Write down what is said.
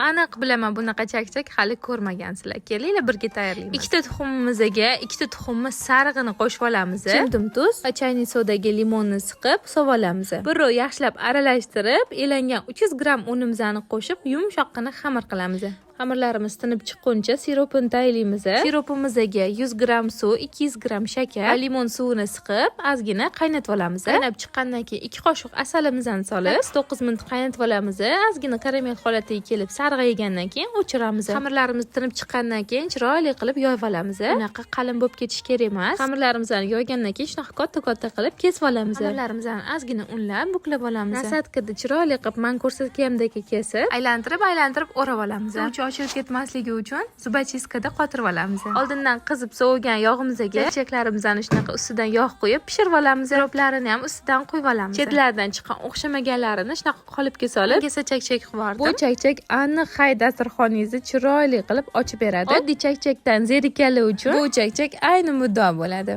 Aniq bilaman, bunaqa chakchak hali ko'rmagansizlar. Kelinglar, birga tayyorlaymiz. Ikkita tuxumimizga ikkita tuxumni sarig'ini qo'shib olamiz. Chimdim tuz va чайный sodaga limonni siqib sovib olamiz. Birrov yaxshilab aralashtirib, elangan 300 gramm unimizni qo'shib, yumshoqqina xamir qilamiz. Xamirlarimiz tinib chiqquncha siropini tayyorlaymiz. Siropimizga 100 gramm suv, 200 gramm shakar va limon suvini siqib, ozgina qaynatib olamiz. Qaynab chiqqandan keyin 2 qoshiq asalimizni solib, 9 minut qaynatib olamiz. Ozgina karamel holatiga kelib, sarg'aygandan keyin o'chiramiz. Xamirlarimiz tinib chiqqandan keyin chiroyli qilib yoyib olamiz. Bunaqa qalin bo'lib ketishi kerak emas. Xamirlarimizni yoygandan keyin shunaqa katta-katta qilib kesib olamiz. Xamirlarimizni ozgina unlab, buklab olamiz. Насадка da chiroyli qilib man ko'rsatganimdek kesib, aylantirib, aylantirib o'rab olamiz. Uchi ochilib ketmasligi uchun зубочистка da qotirib olamiz. Oldindan qizib sovigan yog'imizga chakchaklarimizni shunaqa ustidan yog' quyib pishirib olamiz. Siroplarini ham ustidan quyib olamiz. Chetlaridan chiqqan o'xshamaganlarini shunaqa qolipga solib, kesa chakchak qilib yubordim. Bu chakchak aniq hay dasturxoningizni chiroyli qilib ochib beradi. Oddiy chakchakdan zerikanlar uchun bu chakchak ayni muddao bo'ladi.